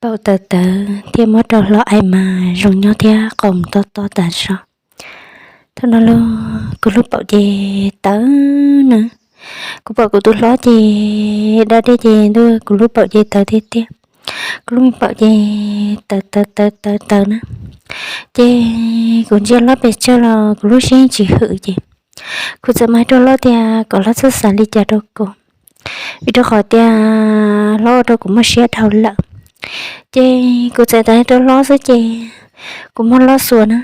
Paum tawv tawv thiaj muab rau hlob aim mas zoo nyob thiab qau mus tob tob tas zog. Thaum no los kuv lub paum ces tawv na, kuv pom kuv tus hlob ces da dej ces ntuj kuv lub paum ces tawv tiag tiag. Kuv lub me paum ces tawv tawv tawv tawv tawv na. Ces kuv ntsia hlob pes tsawg los kuv lub siab yeej tsis hwm ces kuv txawm mas hais rau hlob tias kom hlob txhob xav li cas rau kuv, vim rau qhov tias hlob ua rau kuv muaj siab dhau lawm. Ces kuv txawm tas rau hlob xwb ces kuv muab hlob xuas na.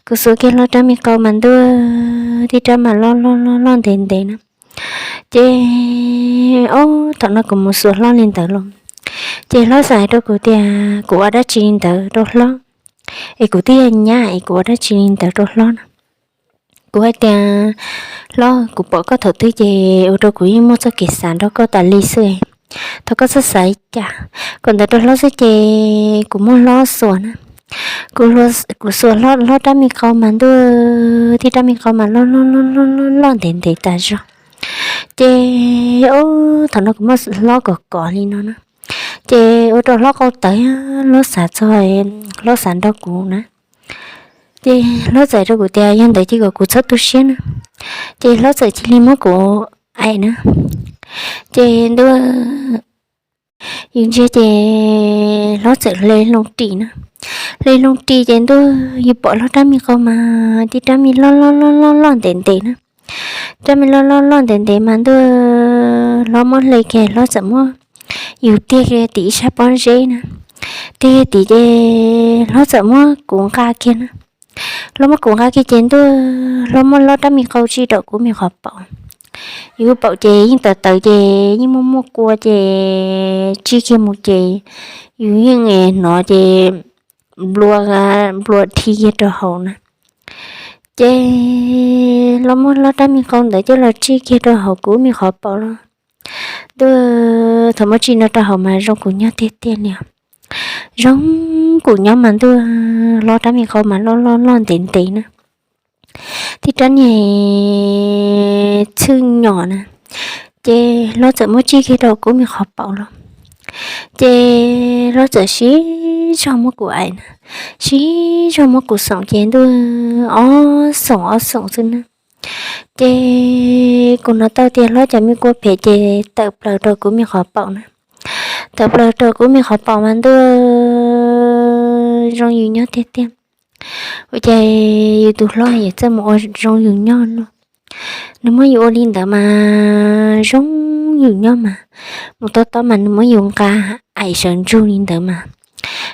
Kuv xuas kiag hlob rab me qau mas ntuj, tib rab mas loj loj loj loj ntev ntev na. Ces ob thaum no kuv mus xuas hlob li ntawd los, ces hlob xav hais rau kuv tias kuv ua dab tsi li ntawd rau hlob, es kuv twb yog nyab es kuv ua dab tsi li ntawd rau hlob na. Kuv hais tias hlob, kuv pom koj thaum twg ces ua rau kuv yeej muaj txoj kev xav nrog koj tas li xwb. Thov koj txhob xav li cas, kom ntawd rau hlob xwb ces kuv muab hlob xuas na. Kuv xuas hlob rab me qau mas ntuj, tib rab me qau mas loj loj loj loj loj ntev ntev tas zog. Ces ob thaum no kuv muab hlob kom kov li no na, ces ua rau hlob qau tawv, hlob xav txog, hlob xav nrog kuv na. Ces hlob txawm rau kuv tias yog ntawd ces kom kuv txhob tu siab na. Ces hlob txawm cia li muab kuv aim na. Ces ntuj, yus ntsia ces hlob txawm hle hlo ris na. Hle hlo ris ces ntuj, yus pom hlob rab me qau mas tib rab me loj loj loj loj loj ntev ntev na. Rab me loj loj loj ntev ntev mas ntuj, hlob muab hle kiag hlob txawm muab yus tiag kiag tim ib sab pob zeb na. Tiag kiag tim ces hlob txawm muab kuv nqa kiag na. Hlob muab kuv nqa kiag ces ntuj, hlob muab hlob rab me qau tsij rau kuv me qhov paum. Yus paum ces yeej tawv tawv ces yeej muaj muaj kua ces tsij kiag mus ces yus yeej hnov ces nplua, nplua dhi kiag rau hauv na. Ces hlob muab hlob rab me qau ntawd coj los tsij kiag rau hauv kuv me qhov paum los ntuj, thaum muab tsij no rau hauv mas zoo kuv nyob tiag tiag li os. Zoo kuv nyob mas ntuj, hlob rab me qau mas loj loj loj ntev ntev na. Tib rab niag txhwj nyom na. Ces hlob txawm muab tsij kiag rau kuv me qhov paum los. Ces hlob txawm sib zog muab kuv aim na, sib zog muab kuv xoom ces ntuj, ob xoom ob xoom xwb na. Ces kuv hnov tau tias hlob cov me kua phem ces tawm plaws rau kuv me qhov paum na. Tawm plaws rau kuv me qhov paum mas ntuj, zoo yus nyob tiag tiag. Ua cas yus tus hlob yuav txawj mus ua zoo yus nyob no. Nws muab yus ua li ntawd mas zoo yus nyob mas, mus tob tob mas nws muab yus nqa aim sawv ntsug li ntawd mas.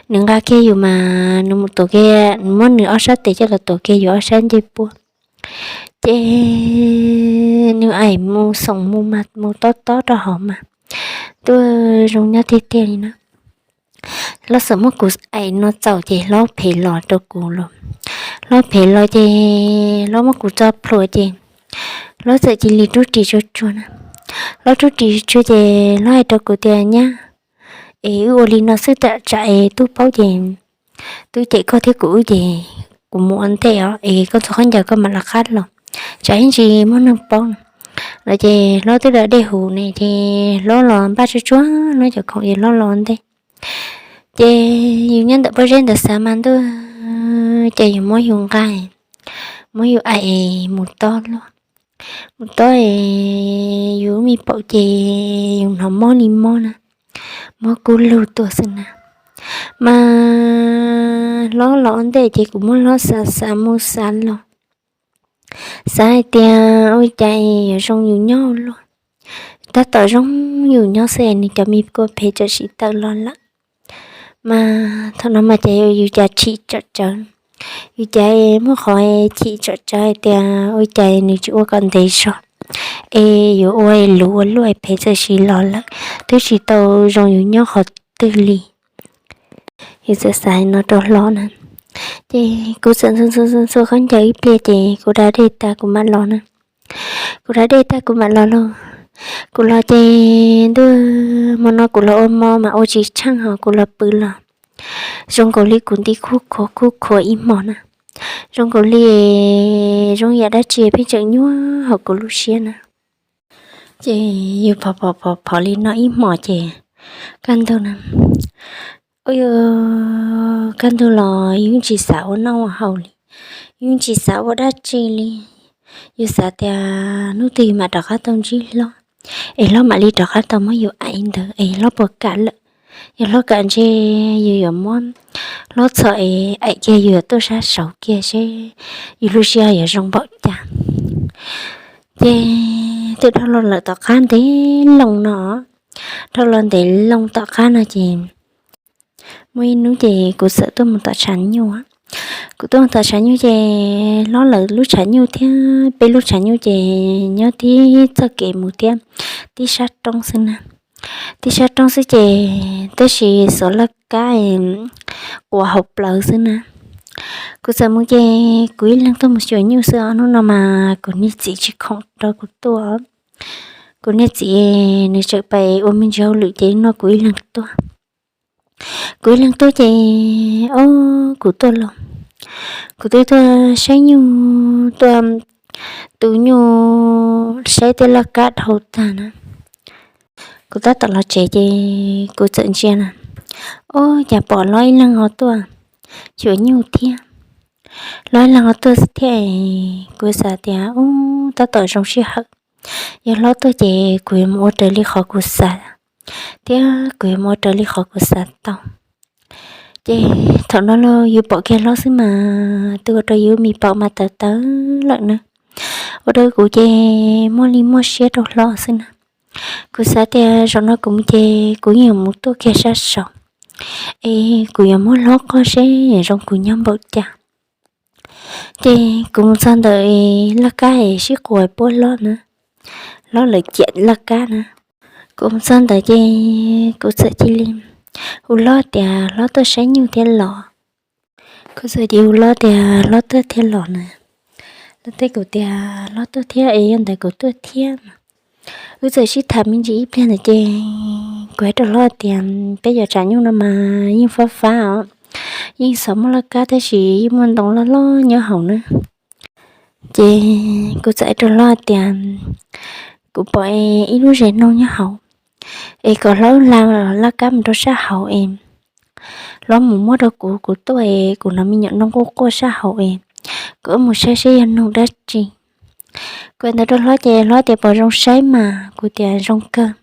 Nws nqa kiag yus mas nws mus tuav kiag, nws muab nws ob sab tes coj los tuav kiag yus ob sab ncej puab. Ces nws aim mus xoom mus mas mus tob tob rau hauv mas, ntuj, zoo nyob tiag tiag li na. Hlob txawm muab kuv aim no txaus ces hlob phem los rau kuv los. Hlob phem los ces hlob muab kuv txo plhuav ces hlob txawm cia li rub ris tsuag tsuag na. Hlob rub ris tsuag ces hlob hais rau kuv tias nyab, es wb ua li no xwb tam tsam es tub paub ces tub cem koj thiab kuv wb ces kuv mus ua ntej os, es koj ntxhua khaub ncaws koj mam lawv qab los, tsam ib ntsis muaj neeg paub no. Los ces hlob twb da dej huv ne ces hlob los npaj tsuag tsuag hlob cov khoom es hlob los ua ntej. Ces yus nyob ntawm pob zeb ntawd xav mas ntuj, ces yus muab yus nqa, muab yus aim mus tob luaj. Mus tob es yus me paum ces yus hnov mob li mob na, mob kub lug tuaj xwb na. Mas hlob los ua ntej ces kuv muab hlob xav xav mus xav los, xav hais tias ua cas es yuav zoo yus nyob luaj. Tab tom zoo yus nyob xwb es nws cov me kua phem txawm sim tawm los lawm. Mas thaum no mas ces yus cas chim tsawm tsawv, yus cas muaj qhov chim tsawm tsawv hais tias ua cas nws tsis ua kom ntev zog, es yuav ua luv ua luaj phem txawm sim los lawm, twb tsis tau zoo yus nyob qhov twg li. Yus txawm xav no rau hlob na. Ces kuv txawm ntxhua ntxhua ntxhua khaub ncaws ib pliag ces kuv da dej tag kuv mam los na. Kuv da dej tag kuv mam los lauj. Kuv los ces ntuj, hmo no kuv los ua hmo mas ua tsis tsheej ho kuv los pw los zoo nkaus li kuv nti khuj khuav khuj khuav ib hmos na. Zoo nkaus li zoo yam dab tsi pheej tseem nyuaj hauv kuv lub siab na. Ces yus phov phov phov phov li no ib hmos ces kaj ntug na, Ua yog kaj ntug los yus tsis xav ua noj ua haus li, yus tsis xav ua dab tsi li. Yus xav tias hnub twg yus mam rov qab tau ntsib hlob, es hlob mam li rov qab tau muab yus aim ntawd es hlob puas kam lawm. Yog hlob kam ntshe yus yuav muab hlob txhom es aim kiag yus yuav tuaj sab saud kiag seb yus lub siab yuav zoo npaum cas. Ces twb dhau los lawm tom qab ntev loo no, dhau los ntev loo tom qab no ces muaj ib hnub ces kuv txawm tuaj mus tom tshav nyuj. Kuv tuaj mus tom tshav nyuj ces hlob lawv lub tshav nyuj thiab peb lub tshav nyuj ces nyob tib txoj kev mus thiab, tib sab roob xwb na. Tib sab roob xwb ces tab sis xov laj kab quas hauv plawv xwb na. Kuv txawm mus ces kuv ib leeg tuaj mus xyuas nyuj xwb os. Hnub no mas kuv niag txiv tsis khoom rau kuv tuaj. Kuv niag txiv nws tseem pais ua me ntsis hauj lwm ces no kuv ib leeg tuaj. Kuv ib leeg tuaj ces, o, kuv tuaj los, kuv twb tuaj saib nyuj, tuaj tu nyuj, saib tej laj kab dhau tag na. Kuv tab tom los tsev ces kuv txawm ntsia na, o, cas pom hlob ib leeg ho tuaj xyuas nyuj thiab. Hlob ib leeg ho tuaj xwb thiab. Kuv xav tias, u, tab tom zoo sij hawm, yog hlob tuaj ces kuv yuav mus ua raws li qhov kuv xav, thiab kuv yuav mus ua raws li qhov kuv xav tau. Ces thaum no los yus pom kiag hlob xwb mas twb ua rau yus me paum mas tawv tawv lawm na. Ua rau kuv ces muaj li muaj siab rau hlob xwb na. Kuv xav tias zaum no kuv mus ces kuv yeej yuav mus tuaj kiag sab saud, es kuv yuav muab hlob qoj seb zoo kuv nyob npaum cas. Ces kuv mus txog ntawm laj kab es sib quas puab hlob na, hlob lawv ciam laj kab na. Kuv mus txog ntawd ces kuv txawm cia li hu hlob tias hlob tuaj saib nyuj thiab los. Kuv txawm cia li hu hlob tias hlob tuaj thiab los na. Hlob teb kuv tias hlob tuaj thiab es yog ntawd kuv tuaj thiab mas. Wb txawm sib tham me ntsis ib pliag ntawd ces kuv hais rau hlob tias peb cov tshav nyuj no mas yeej fab fab os, yeej xav muaj laj kab tab sis yeej muaj ntoo loj loj nyob hauv na. Ces kuv txawm hais rau hlob tias kuv pom ib lub zes noog nyob hauv, es kom hlob hla laj kab mus rau sab hauv es hlob mus muab rau kuv, kuv tuaj es kuv hnov me nyuam noog quaj quaj sab hauv es kuv wb mus saib seb yog noog dab tsi. Kuv hais ntawd rau hlob ces hlob tias pom zoo saib mas, kuv tias zoo kawg.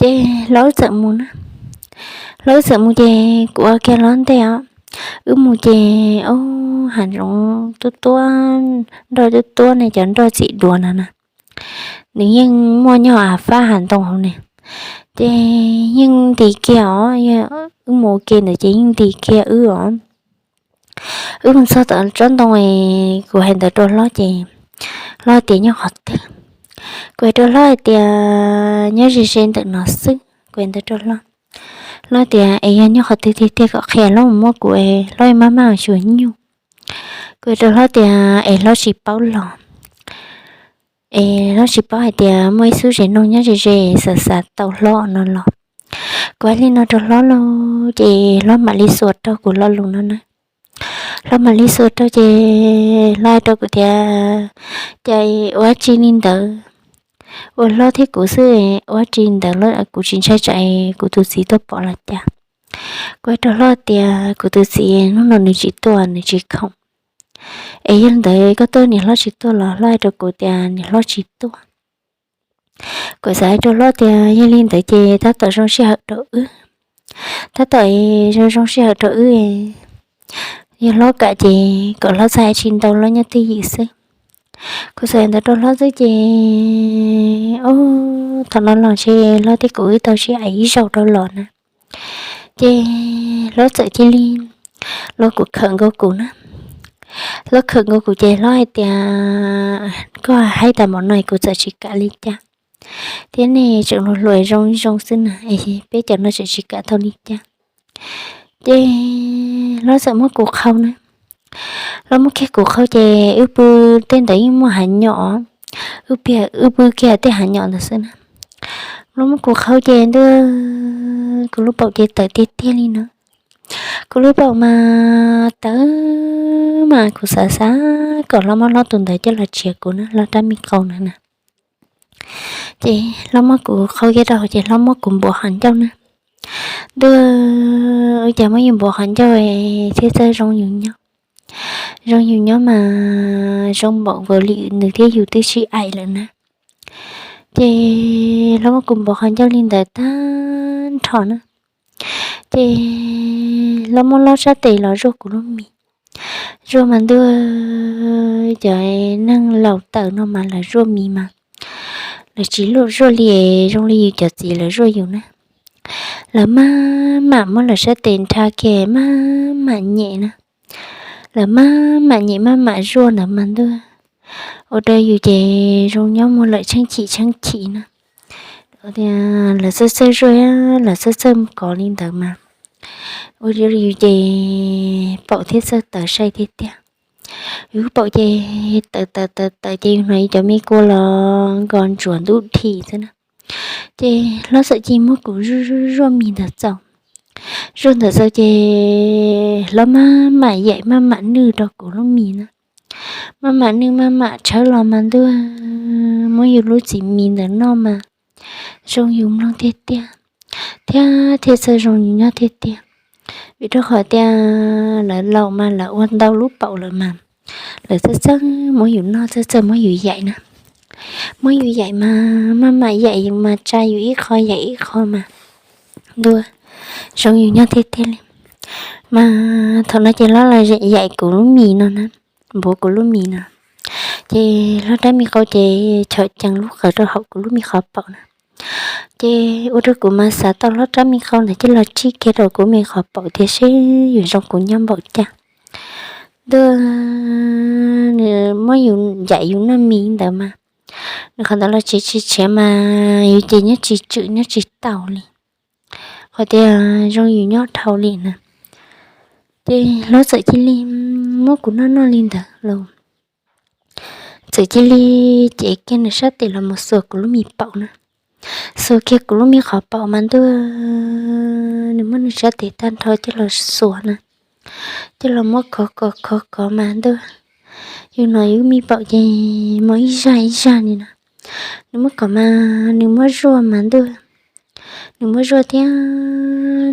Ces hlob wb txawm mus na. Hlob wb txawm mus ces kuv ua kiag hlob ntej os. Wb mus ces, o, hav zoov tuab tuab, nroj tuab tuab ne, cov nroj txiv duav na na. Nws yeej muaj nyob hav fab hav ntoo hauv ne. Ces yeej nti kiag os, wb mus ua ke ntawd ces yeej nti kiag wb os. Wb mus txog tom tsob ntoo es kuv hais ntawd rau hlob ces hlob tias nyob qhov twg. Kuv hais rau hlob hais tias nyob ze ze ntawm no xwb, kuv hais ntawd rau hlob. Hlob tias es yog nyob qhov twg tiag tiag kom qhia hlob mus muab kuv es hlob maj maj xyuas nyuj. Kuv hais rau hlob tias es hlob tsis paub los, es hlob tsis paub hais tias muaj ib xub zes noog nyob ze ze, xav xav tau hlob no los. Kuv hais li no rau hlob lauj ces hlob mam li xuas rau kuv lo lus no na. Hlob mam li xuas rau ces hlob hais rau kuv tias, cas ua tsi li ntawd, ua hlob thiab kuv xwb, ua tsi ntawd, kuv tsis ntshai tsam kuv tus txiv tuaj pom los cas. Kuv hais rau hlob tias kuv tus txiv hnub no nws tsis tuaj, nws tsis khoom. Es yog li ntawd koj tuaj niam hlob tsis tuaj los? Hlob hais rau kuv tias niam hlob tsis tuaj. Kuv xav hais rau hlob tias yog li ntawd ces tab tom zoo sij hawm rau wb, tab tom zoo zoo sij hawm rau wb. Yog hlob kam ces kom hlob txhaj tsis ntau, hlob nyob twj ywm xwb. Kuv xav ntawd rau hlob xwb ces, o, thaum no los ntshe hlob thiab kuv wb tau sib aim ib zaug rau los na. Ces hlob txawm cia li los kuv khawm nkaus kuv na. Hlob khawm nkaus kuv ces hlob hais tias, koj haib tas npaum no kuv txawm tsis kam li cas, thiab nej tseem hluas hluas zoo zoo xwb na, peb cov no tseem tsis kam tau li cas. Ces hlob txawm muab kuv qhau na. Hlob muab kiag kuv qhau ces wb pw, tej ntawd yeej muaj hav nyom, wb pw kiag tej hav nyom ntawd xwb na. Hlob muab kuv qhau ces ntuj, kuv lub paum ces tawv tiag tiag li no. Kuv lub paum mas tawv mas kuv xav xav kom hlob muab hlob tus ntawd coj los tshiav kuv na, hlob rab me qau na na. Ces hlob muab kuv qhau kiag rau hauv ces hlob muab kuv npuav qhov ncauj na. Ntuj, Ua cas muab yus npuav qhov ncauj thiab txawj zoo yus nyob. Zoo yus nyob mas zoo npaum nkaus li nws thiab yus twb sib aim lawm na. Ces hlob muab kuv npuav qhov ncauj li ntawd tag nrho na. Ces hlob muab hlob sab tes los zuaj kuv lub mis. Zuaj mas ntuj, cov neeg laus tawm no mas lawv zuaj mis mas lawv tsis zuaj li zoo li yus cov txiv lawv zuaj yus na. Lawv maj mam muab lawv sab tes nrha kiag maj mam nyem na. Lawv maj mam nyem maj mam zuaj ntawd mas ntuj, ua rau yus ces zoo nyob muaj lawm tsheej chim tsheej chim na. Tias lawv txawj txawj zuaj, lawv txawj txawj kov li ntawd mas ua rau yus ces paum thiab txawj tawv sai tiag tiag. Yus paum ces tawv tawv tawv tawv ces yus hnov yus cov me kua los nkos ntsuav ntub dhi xwb na. Ces hlob txawm cia muab kuv zuaj zuaj mis ntawd txaus. Zuaj ntawd txaus ces hlob maj mam yaim maj mam nwj rau kuv lub mis na. Maj mam nwj maj mam tshawb los mas ntuj, muab yus lub txiv mis ntawd noj mas zoo yus mloog tiag tiag, thiab thiaj txawj zoo yus nyob tiag tiag. Vim rau qhov tias lawv laus mas lawv ua ntau lub paum lawm mas lawv txawj txawj muab yus noj, txawj txawj muab yus yaim na. Muab yus yaim mas maj mam yaim yus mas tsa yus ib qho yaim ib qho mas ntuj, zoo yus nyob tiag tiag li. Mas thaum no ces hlob los yaim kuv lub mis no na, npuav kuv lub mis no. Ces hlob rab me qau ces chom cees lub qawv rau hauv kuv lub me qhov paum na. Ces ua rau kuv mas xav tau hlob rab me qau ntawd coj los tsij kiag rau kuv me qhov paum tias seb yuav zoo kuv nyob npaum cas. Ntuj, nws muab yus yaim yus noj mis ntawd mas nws qhov ntawd los tsis tsis tshiav mas yus ces nyob tsis tswm nyob tsis taus li. Qhov tias zoo yus nyob dhau li na. Ces hlob txawm cia li muab kuv noj noj li ntawd los txawm cia li cev kiag nws sab tes los mus xuas kuv lub me paum na. Xuas kiag kuv lub me qhov paum mas ntuj, nws muab nws sab tes tag nrho coj los xuas na, coj los muab kov kov kov kov mas ntuj, yus hnov yus me paum ces mob ib zaj ib zaj li na. Nws muab kov mas nws muab zuaj mas ntuj, nws muab zuaj thiab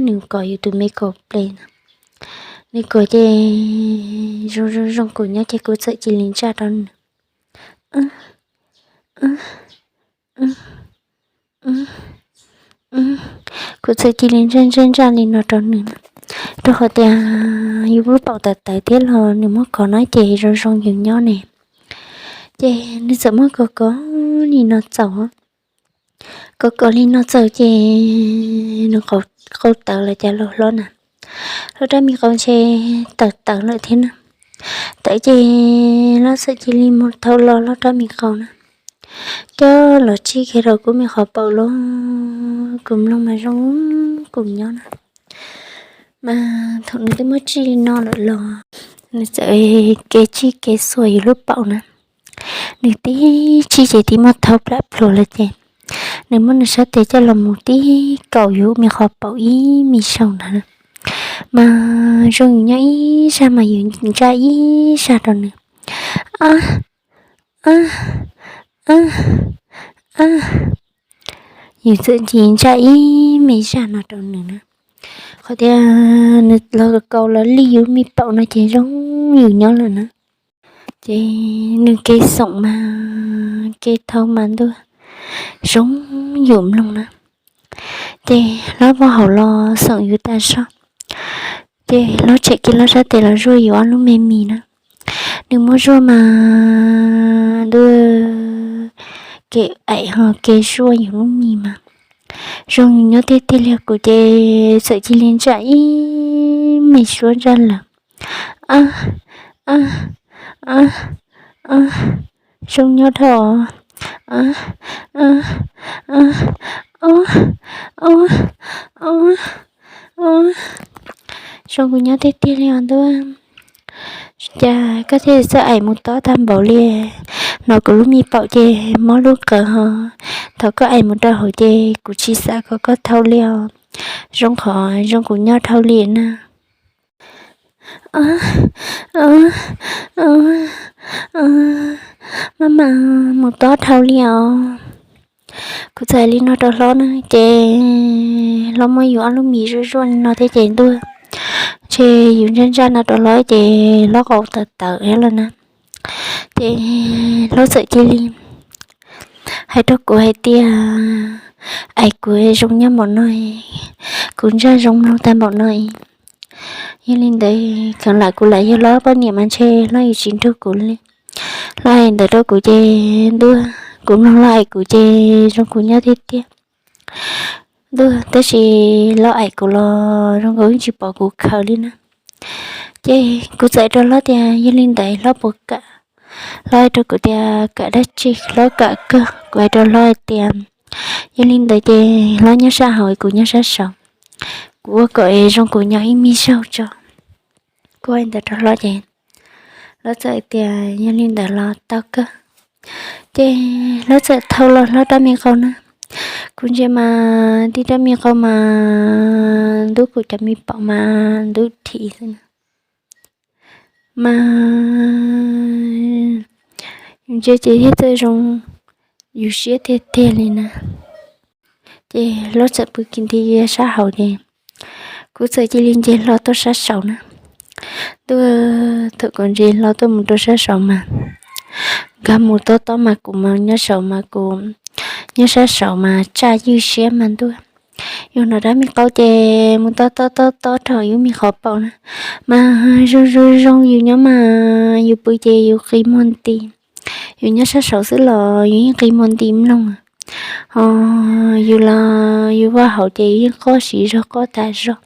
nws kov yus tus me kaum ples na. Nws kov ces zoo zoo zoo kuv nyob ces kuv txawm cia li ntsaj rau nws. Kuv txawm cia li ntsaj ntsaj ntsaj li no rau nws na, rau qhov tias yus lub paum tawv tawv thiab los nws muab kov no ces zoo zoo yus nyob ne. Ces nws txawm muab kov kov li no txaus, kov kov li no txaus ces nws qau tawv los cas los hlob na, hlob rab me qau ntshe tawv tawv lawm thiab na. Tawv ces hlob txawm cia li mus thau lo hlob rab me qau na, coj los tsij kiag rau kuv me qhov paum los kuv mloog mas zoo kuv nyob na. Mas thaum nws twb muab tsij li no lawm los nws txawm kev tsij kev xuas yus lub paum na. Nws tib tsij ces tib muab thau plam pluas lawm ces nws muab nws sab tes coj los mus tib kaum yus me qhov paum ib me zaug ntawd. Mas zoo yus nyob ib zaj mas yus ntsaj ib zaj rau nws. Yus txawm cia li ntsaj ib me zaj no rau nws na. Qhov tias nws los kaus los lij yus me paum no ces zoo yus nyob lawm na. Ces nws kev xoom mas kev thau mas ntuj, zoo yus mloog na. Ces hlob muab hauv los xoom yus tag zog. Ces hlob tshem kiag hlob sab tes los zuaj yus ob lub me mis na. Nws muab zuaj mas ntuj, kev aim ho kev zuaj yus lub mis mas zoo yus nyob tiag tiag li. Kuv ces txawm cia li ntsaj ib me suab ntsaj lawm. Zoo nyob dhau. Zoo kuv nyob tiag tiag li os ntuj. Cas koj thiaj txawj aim mus tob tag npaum li. Hnov kuv lub me paum ces mob lub qawv ho. Thaum koj aim mus rau hauv ces kuv tsis xav kom koj thau li os. Zoo qhov zoo kuv nyob dhau li na. Maj mam mus tob dhau li os. Kuv txawm hais li no rau hlob na ces hlob muab yus ob lub mis zuaj zuaj li no thiab ces ntuj, ntshe yus ntsaj ntsaj no rau hlob ces hlob qau tawv tawv lawm na. Ces hlob txawm cia li hais rau kuv hais tias, aim kuv zoo nyob npaum no, kuv ntsaj zoo mloog tag npaum no. Yog li ntawd kheev lam kuv lam yog hlob poj niam mas ntshe hlob yuav tsis nrug kuv li. Hlob hais ntawd rau kuv ces ntuj, kuv mloog hlob aim kuv ces zoo kuv nyob tiag tiag. Ntuj, tab sis hlob aim kuv los zoo nkaus yeej tsis pom kuv khaws li na. Ces kuv txawm rau hlob tias yog li ntawd hlob puas kam? Hlob hais rau kuv tias kam dab tsi, hlob kam kawg. Kuv hais rau hlob hais tias yog li ntawd ces hlob nyob sab hauv, kuv nyob sab saud, kuv ua kom zoo kuv nyob ib me zaug tso. Kuv hais ntawd rau hlob ces hlob txawm tias yog li ntawd los tau kawg. Ces hlob txawm thau los hlob rab me qau na. Kuv ntsia mas tib rab me qau mas ntub kuv cov me paum mas ntub dhim xwb na. Mas yus ntsia ces thiaj txawj zoo yus siab tiag tiag li na. Ces hlob txawm pw kiag nti sab hauv ces kuv txawm cia li nce hlo tuaj sab saud na. Ntuj, thaum kuv nce hlo tuaj mus rau sab saud mas nkag mus tob tob mas kuv mas nyob saud mas kuv nyob sab saud mas tsaj ywj siab mas ntuj. Yus hnov rab me qau ces mus tob tob tob tob rau yus me qhov paum na, mas zoo zoo zoo yus nyob mas yus pw ces yus qi muag nti. Yus nyob sab saud xwb los yus yeej qi muag nti mloog. Ho yus los yus vaj hauv ces yus yeej qob siv zog qob tas zog.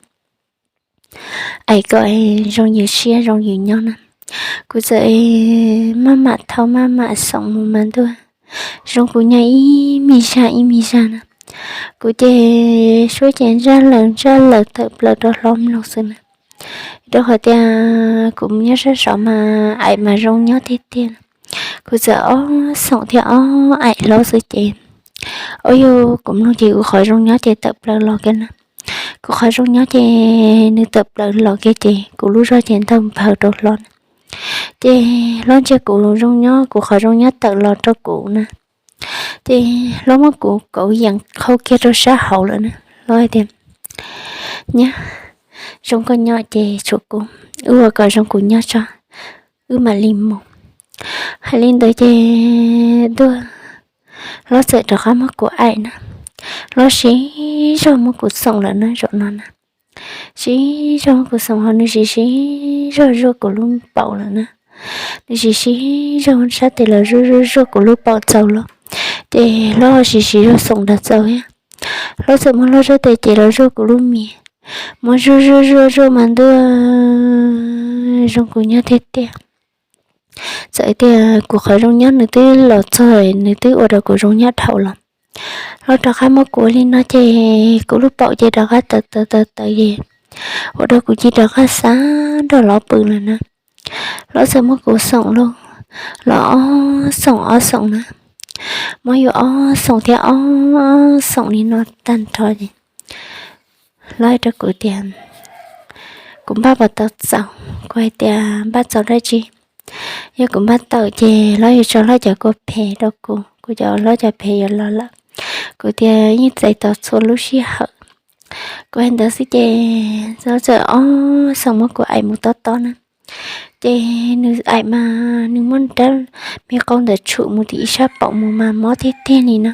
Aim kom zoo yus siab zoo yus nyob na. Kuv txawm maj mam thau maj mam xoom mus mas ntuj, zoo kuv nyob ib me zag ib me zag na. Kuv ces suab ces ntsaj lawm ntsaj lawm tawm plaws rau hlob mloog xwb na. Rau qhov tias kuv mus nyob sab saud mas aim mas zoo nyob tiag tiag. Kuv txawm ob xoom thiab ob aim hlob xwb ces, ua yog kuv mloog ces kuv qhov zoo nyob ces tawm plaws los kiag na. Kuv qhov zoo nyob ces nws tawm plaws los kiag ces kuv lub zog ces ntaug nphaws rau hlob na. Ces hlob ntsia kuv zoo nyob, kuv qhov zoo nyob tawm los rau kuv na. Ces hlob muab kuv kauv yees qhau kiag rau sab hauv lawm na. Hlob hais tias, nyab, zoo koj nyob ces tshuav kuv, wb ua kom zoo kuv nyob tso, wb mam li mus. Hais li ntawd ces ntuj, hlob txawm rov qab muab kuv aim na. Hlob siv zog muab kuv xoom lawm na zaum no na. Siv zog muab kuv xoom ho nws siv siv zog zuaj kuv lub paum lawm na. Nws siv siv zog sab tes los zuaj zuaj zuaj kuv lub paum txaus los, ces hlob siv siv zog xoom nrog txaus thiab. Hlob txawm muab hlob sab tes ces los zuaj kuv lub mis, muab zuaj zuaj zuaj zuaj mas ntuj, zoo kuv nyob tiag tiag. Txawm tias kuv qhov zoo nyob nws twb los txog, nws twb ua rau kuv zoo nyob dhau los, hlob rov qab muab kuv ua li no ces kuv lub paum ces rov qab tawv tawv tawv tawv es ua rau kuv cia li rov qab xa nrog hlob pw lawm na. Hlob txawm muab kuv xoom lauj, los ob xoom ob xoom na, muab yus ob xoom thiab ob xoom li no tag nrho ces hlob hais rau kuv tias, kuv npaj puas tau txaus? Kuv hais tias npaj txaus dab tsi? Yog kuv npaj tau ces hlob yuav tso hlob cov kua phem rau kuv, kuv cov hlob cov phem yuav los lawm. Kuv tias yeej txais tos txhua lub sij hawm. Kuv hais ntawd xwb ces hlob txawm ob xoom muab kuv aim mus tob tob na. Ces nws aim mas nws muab rab me qau ntawd tshum mus tim ib sab paum mus mas mob tiag tiag li no.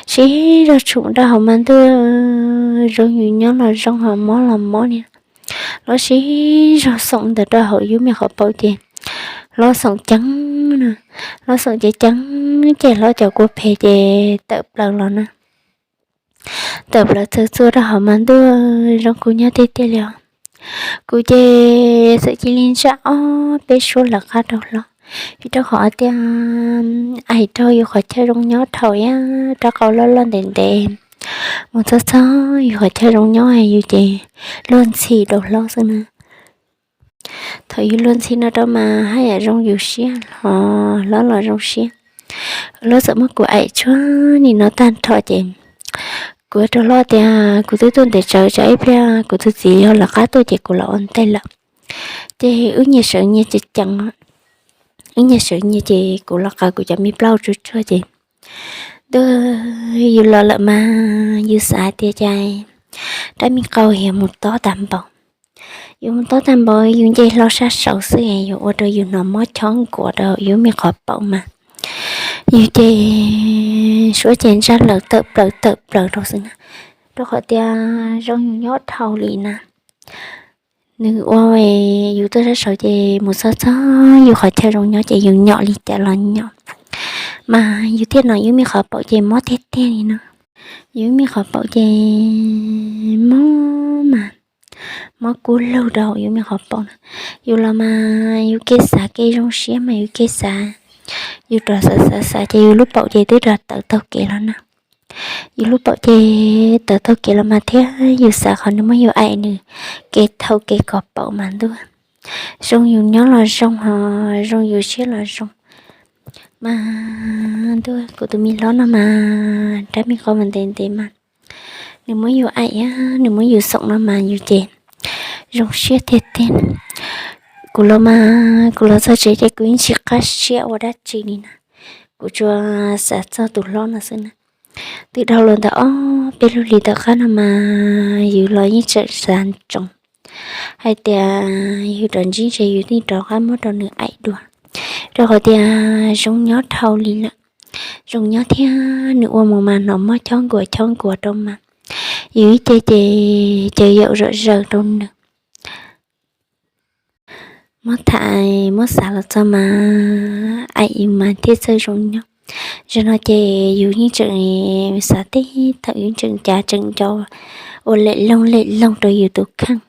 Siv zog tshum rau hauv mas ntuj, zoo yus nyob los zoo ho mob los mob li. Hlob siv zog xoom ntawd rau hauv yus me qhov paum ces hlob xoom ceev na, hlob xoom ceev ceev ces hlob cov kua phem ces tawm plaws los na. Tawm plaws txawg txuag rau hauv mas ntuj, zoo kuv nyob tiag tiag li os. Kuv ces txawm cia li ntsaj ob peb suab lawv qab rau hlob, vim rau qhov tias aim rau yus qhov chaw zoo nyob dhau thiab rab qau loj loj ntev ntev mus txog txog yus qhov chaw zoo nyob yus ces luag ntxhi rau hlob xwb na. Thaum yus luag ntxhi no rau mas haj yam zoo yus siab los hlob los zoo siab. Hlob txawm muab kuv aim tsuag nim no tag nrho ces kuv rau hlob tias kuv twb tuaj ntev tsawv tsawv ib pliag kuv tus txiv yog lawv qab tuaj ces kuv los ua ntej lawm. Ces wb nyias sawv nyias ceev ceev, wb nyias sawv nyias ces kuv los qaws kuv cov me plaub tsuag tsuag ces ntuj, yus los lawm mas yus xav hais tias cas rab me qau yuav mus tob tag npaum. Yus mus tob tag npaum yus nce hlo sab saud xwb es yus ua rau yus hnov mob chob nkuas rau yus me qhov paum mas yus ces suab ces ntsaj lawm tawm plaws tawm plaws rau xwb na, rau qhov tias zoo yus nyob dhau li na. Nws ua yus tuaj sab saud ces mus txog txog yus qhov chaw zoo nyob ces yus nyom li cas los nyom, mas yus thiaj hnov yus me qhov paum ces mob tiag tiag li no. Yus me qhov paum ces mob mas mob kub lug rau yus me qhov paum na. Yus los mas yus kev xav kev zoo siab mas yus kev xav, yus rov xav xav xav ces yus lub paum ces twb rov tawm taug kev los na. Yus lub paum ces tawm taug kev los mas thiab yus xav qhov nws muab yus aim nws kev thau kev kov paum mas ntuj, zoo yus nyob los zoo ho zoo yus siab los zoo. Mas ntuj, kuv tus me hlob no mas rab me qau mas ntev ntev mas nws muab yus aim, nws muab yus xoom no mas yus ces zoo siab tiag tiag. Kuv los mas kuv los txog tsev ces kuv yeej tsis qab siab ua dab tsi li na, kuv tsuas xav txog tus hlob no xwb na. Twb dhau los ntawm ob peb lub hlis tom qab no mas yus los yeej tseem xav ntsoov hais tias yus rov ntsib ntshe yus thiaj rov qab muab rau nws aim dua, rau qhov tias zoo nyob dhau li lawm. Zoo nyob thiab nws ua mus mas hnov mob chob nkuas chob nkuas rau mas yus ib ce ces caws yaum zom zaws rau nws. Muab tham muab xav los txog mas aim yus mas thiaj txawj zoo nyob. Zaum no ces yus yeej tseem xav teb thaum yus tseem cav tseem nco ua lem loog lem loog rau yus tus kheej.